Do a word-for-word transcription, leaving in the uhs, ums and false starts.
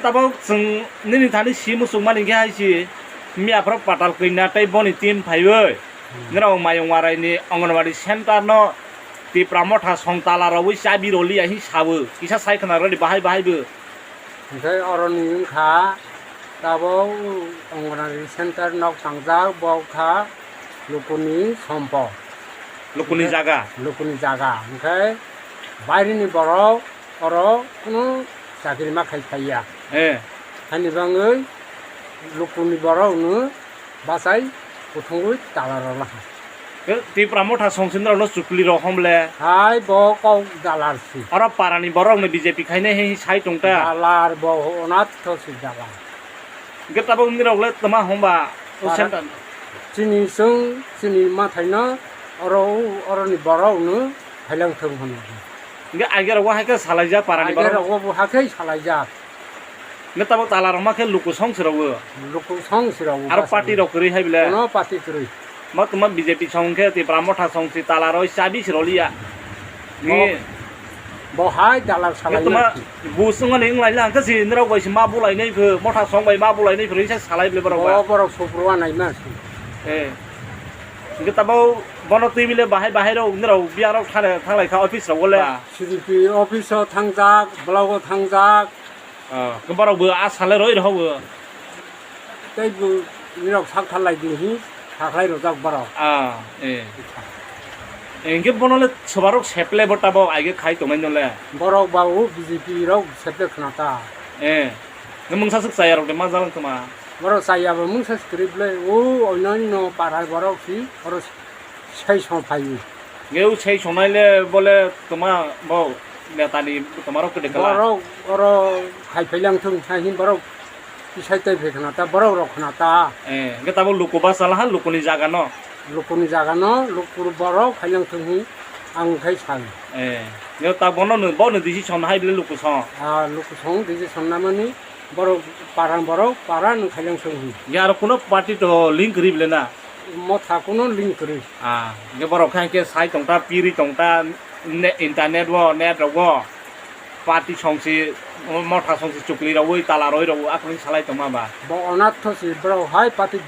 Tabok chwng nini thani si muchungmani khe hai si, miyaphoro patal kwina tei boni team phaiwi, hmm, nirok Mayung Warai ni Anganwadi center no Tipra Motha song tala rwui chabi rwliya hi sawi kisa sai khna rwdi bahai bahai bo. Hwnkhe oroni wngkha tabok Anganwadi center nok tangjak, bo wngkha lukuni sompo. Lukuni jaga. Lukuni jaga. Hwnkhe bairini borok oro kunu chakiri ma khai phaiya. Eh. Haini bagwi lukuni borokno bachai kuthungwi tala rwlaha. Eh, Tipra Motha songsinrokno chukli rok homle. Hai bo kok dalar si. Oro parani borokno B J P khainai hai sai tongta. Dalar bo onatho si dalar. Hwnkhe tabok nirok le tama hwnba o para center. Chini chwng, chini mathaino oro, oroni borokno phailang thung hwnwi. Hwnkhe aige rok bo hai khe salaijak parani borok. Aige rok bo hai khe salaijak. Hwnkhe tabok tala rok ma khe luku song si rok o. Luku song si rok o. Aro party rok kwrwi hai bile. Kono party kwrwi. Ma tuma B J P song khe Tipra Motha song si tala roi chabi si roliya. Ni. Bo hai dalar salai. Tuma bus wngmani wnglaila hwnkhe si nirok bai si ma bulainai pho, Motha song bai ma bulainai pho, risa salai bile borok ba. Bo borok supru anaima si. Eh. Hwnkhe tabo bono twi bile bahai bahai rok nirok biya rok thale thanglai kha office rok le. Ba. C D P office o thangjak, block o thangjak. Ah, borok bo a sale roi rok bo. Tei bo nirok sak thalai di hi, sakhlai rojak borok. Ah, eh. Eh, hwnkhe bono le sobarok seple bo tabok aige khai tongnai no le. Borok ba o B J P rok seple khna ta. Eh. Nw mungsa swk chaya rok de ma jalang tuma. Borok chaya bo mungsa swk kwrwi ble o oino no para borok si oro sai song phai. Nge u sai songnai le bole tuma bo netani tuma rok kwdwi kala. Borok oro khai phailang thung hai hin borok. Tisai tei phai khna ta, borok rok khna ta. Eh, hwnkhe tabuk luku basa laha, lukuni jaga no. Lukuni jaga no, luku borok phailang thung hi, ang khai sai. Eh, hwnkhe ta bono no, bono decision hai bile luku song. Ah, luku song decision namani, borok paran borok, paran khailang thung hi. Ya aro kuno party to link kwrwi bile na? Motha kuno link kwrwi. Ah, hwnkhe borok khai khe sai tongta, piri tongta, ne-, internet o, net rogo. Party songsi, Motha songsi chukli rogwi tala roi rogo, akhorni salai tongma ba. Bo onatho si borok hai party